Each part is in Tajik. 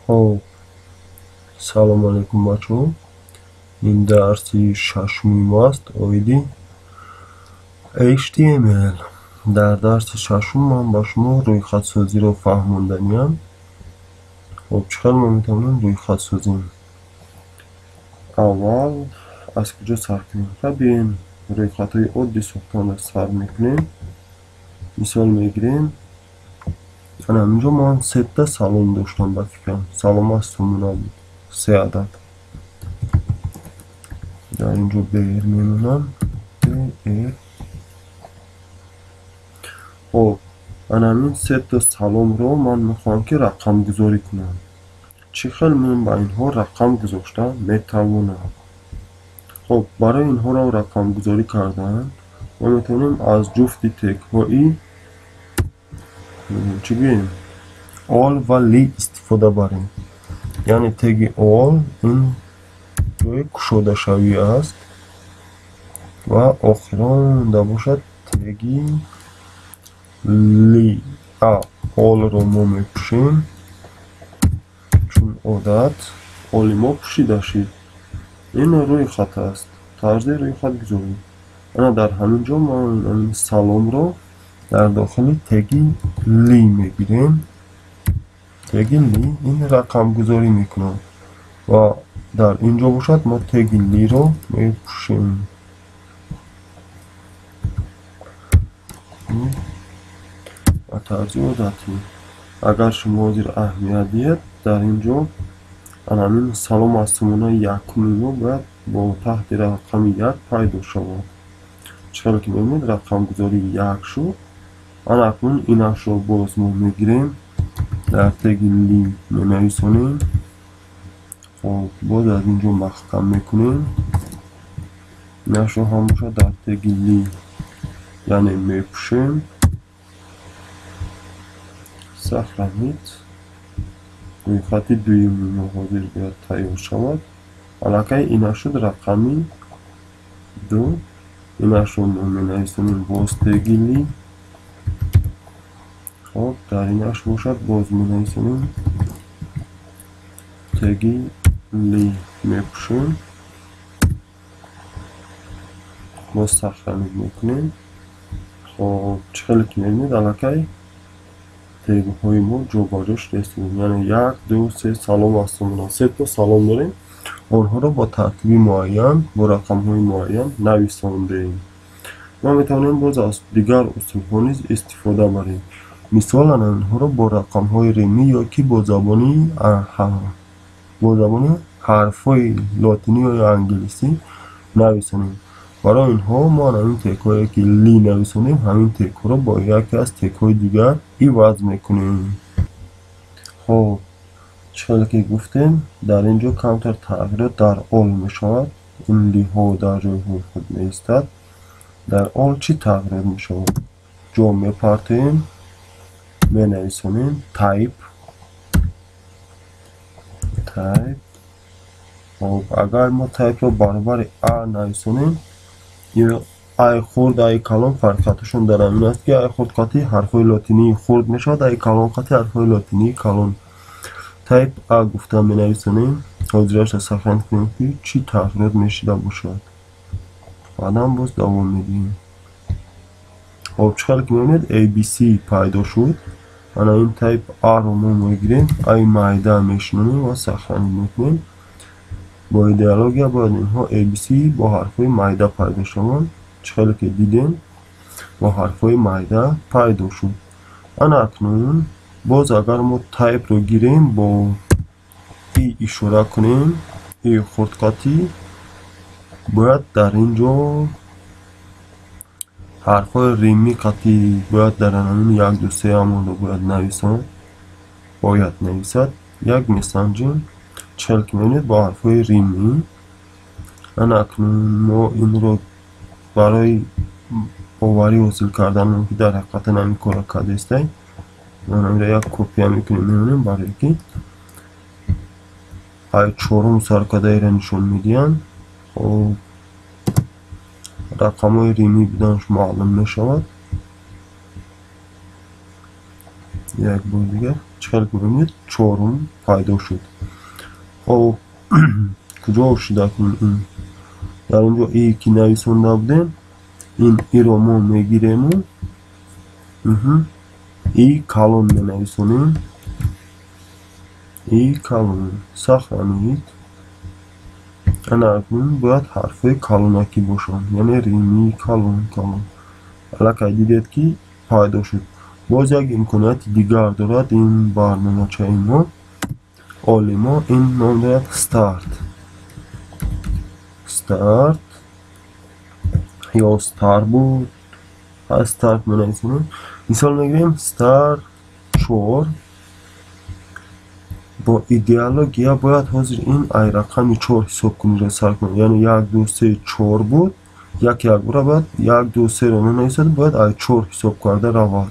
Хоб, салом алейкум, бачаҳо. Ин дарси шашуми мо аст оиди HTML. Дар дарси шашум ман ба шумо рӯйхатсозиро фаҳмонданиям. Хоб, чӣ хел мо метавонем рӯйхат созем? Аввал аз куҷо сар кунем? Ха, биёем, рӯйхатҳои оддӣ сохтанро сар мекунем. Мисол мегирем. Ана инҷо ман сета салом доштам, ба фикрам. Салом аз сомона буд. Се адад. Дар инҷо BR мемонам. BR. Хоб, ана ҳамин сета саломро ман мехоҳам, ки рақамгузорӣ кунам. Чӣ хел ман ба инҳо рақам гузошта метавонам? Хоб, барои инҳоро рақамгузорӣ кардан мо метавонем аз ҷуфти тегҳои, чӣ гӯем, ol ва li истифода барем. Яъне теги ol ин ҷои кушодашавӣ аст ва охиронда бошад теги li. А ol-ро мо мепӯшем, чун одат оли мо пӯшида шид. Ин рӯйхат аст, тарзи рӯйхатгузорӣ. Ана дар ҳамин ҷо мо ҳамин саломро дар дохили теги li мегирем. Теги li ин рақамгузорӣ мекунад ва дар ин ҷо бошад мо теги li-ро мепӯшем. Ба тарзи одатӣ. Агар шумо ҳозир аҳамият диҳед, дар ин ҷо ана ҳамин салом аз сомонаи якуми мо бояд бо таҳти рақами як пайдо шавад. Чӣ хеле ки мебинед, рақамгузорӣ як шуд. Ана акнун инашро боз мо мегирем, дар теги li менависонем. Хоб, боз аз ин ҷо маҳкам мекунем. Инашро ҳам бошад дар теги li, яъне мепӯшем. Сохранить. Рӯйхати дуюми мо ҳозир бояд тайёр шавад. Аллакай ина шуд рақами ду. Инашро мо менависонем боз теги li. Хоб, дар инаш бошад боз менависонем теги li, мепӯшем. Боз сохранить мекунем. Хоб, чӣ хеле ки мебинед, аллакай тегҳои мо ҷобаҷо шудаистанд. Яъне як, ду, се салом аз сомона. Сето салом дорем. Онҳоро бо тартиби муайян, бо рақамҳои муайян нависондем. Мо метавонем боз аз дигар усулҳо низ истифода барем. Мисол, ана инҳоро бо рақамҳои римӣ ё ки бо забони ҳарфҳои лотинӣ ё англисӣ нависонем. Барои инҳо мо ана ҳамин тегҳое ки li нависонем, ҳамин тегҳоро бо яке аз тегҳои дигар иваз мекунем. Хоб, чӣ хеле ки гуфтем, дар ин ҷо камтар тағйирот дар ol мешавад. Ин li-ҳо дар ҷойҳои худ меистад. Дар ol чӣ тағйирот мешавад? Ҷо мепартоем, менависонем type. Type. Хоб, агар мо type-ро баробари a нависонем, ё а хурд, а калон, фарқияташон дар ҳамин аст, ки а хурд қати ҳарфҳои лотинии хурд мешавад, а калон қати ҳарфҳои лотинии калон. Type a гуфта менависонем. Ҳозирашро сохранить кунем, ки чӣ тағйирот мешида бошад. Баъдан боз давом медиҳем. Хоб, чӣ хеле ки мебинед, ABC пайдо шуд. Ана ин type a-ро мо мегирем, а-и майда мешинонем ва сохранить мекунем. Бо идеология бояд инҳо ABC бо ҳарфҳои майда пайдо шаванд. Чӣ хеле ки дидем, бо ҳарфҳои майда пайдо шуд. Ана акнун боз агар мо type-ро гирем, бо и ишора кунем, и хурдқатӣ, бояд дар ин ҷо ҳарфҳои римӣ қатӣ бояд дар ҳамин як, ду, се ҳамонро бояд нависонад, бояд нависад. Як месанҷем. Чӣ хеле ки мебинед, бо ҳарфҳои римӣ. Ана акнун мо инро барои боварӣ ҳосил кардан, ки дар ҳақиқатан ҳамин корро кардаистай, мо инро як копия мекунем, мемонем, барое ки ай чорум саркадаеро нишон медиҳанд. Хоб, рақамҳои римӣ буданаш маълум мешавад. Як бор дигар. Чӣ хел мебинед, чорум пайдо шуд. Хоб, куҷо шуда ин? Дар он ҷо и ки нависонда будем, ин иро мо мегирему и калон менависонем. И калон сохранить. Ана акнун бояд ҳарфҳои калонакӣ бошанд, яъне римии калон калон. Аллакай дидед, ки пайдо шуд. Боз як имконияти дигар дорад ин барномачаи мо, оли мо, ин ном дорад старт. Старт ё стар буд, старт менависонем. Мисол мегирем стар 4. Бо идеология бояд ҳозир ин ай рақами 4 ҳисоб куниро сар кунад. Яъне 1, 2, 3, 4 буд, як як бура бояд 1, 2, 3-ро нанависад, бояд ай 4 ҳисоб карда равад.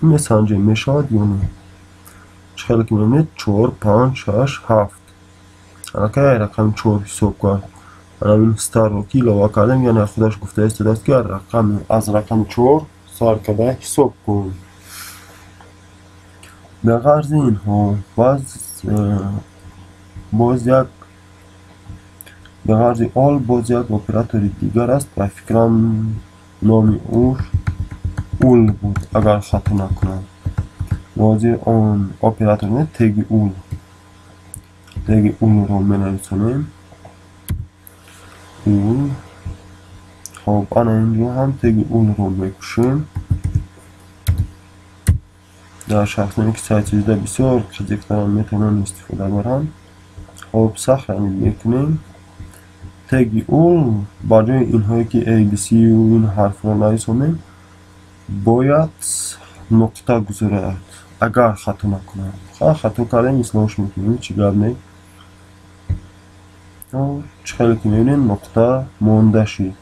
Месанҷем, мешавад ё не. Чӣ хеле ки мебинед, 4, 5, 6, 7. Аллакай ай рақами 4 ҳисоб кард. Ҳамин старро ки илова кардем, яъне худаш гуфта истодааст, ки аз рақами 4 сар карда ҳисоб кун. Ба ғарзи инҳо боз як ба ғарзи all боз як оператори дигар аст. Ба фикрам номи ӯ ул буд, агар хато накунам. Ҳозир он оператор не, теги ул. Теги улро менависонем. Ул. Хоб, ана инҷо ҳам теги улро мекушем. Дар шахсоне ки сайтсозида бисёр қизиқ доранд, метавонанд истифода баранд. Хоб, сохранить мекунем. Теги ул ба ҷои инҳое ки ABC ин ҳарфро нависонем, бояд нуқта гузорад, агар хато накунам. Хато кардем, ислоҳш мекунем, ҳеҷ гап не. Чӣ хеле ки мебинем, нуқта монда шид.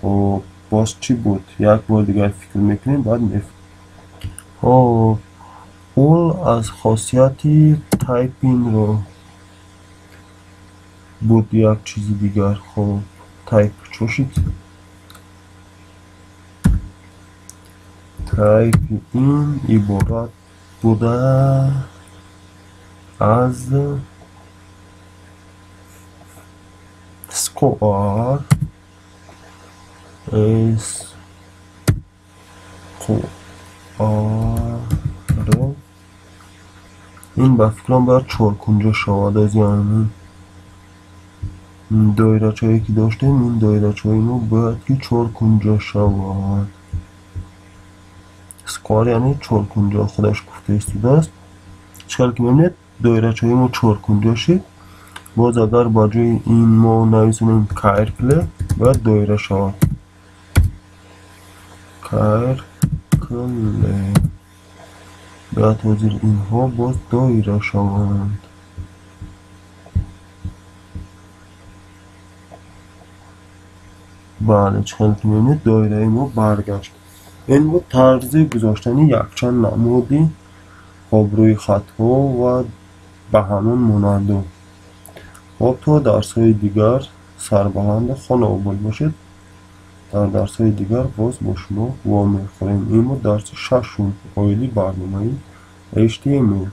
Хоб, боз чӣ буд? Як бор дигар фикр мекунем, баъд хоб, ул аз хосияти type-ин-ро буд як чизи дигар. Хоб, type чо шид? Type ин иборат буда аз square, s q r. Ин ба фикрам бояд чоркунҷа шавад. Аз яъне доирачае ки доштем, ин доирачаи мо бояд ки чоркунҷа шавад. Square яъне чоркунҷа худаш гуфта истодааст. Чӣ хел ки мебинед, доирачаи мо чоркунҷа шид. Боз агар ба ҷои ин мо нависонем circle, бояд доира шавад. Circle. Бояд ҳозир инҳо боз доира шаванд. Бале, чӣ хел ки мебинед, доираи мо баргашт. Ин буд тарзи гузоштани якчанд намуди хоб рӯйхатҳо ва ба ҳамон монанду. Хоб, то дарсҳои дигар сарбаланду хонаобод бошед. Дар дарсҳои дигар боз бо шумо вомехӯрем. Ин буд дарси шашум оиди барномаи HTML.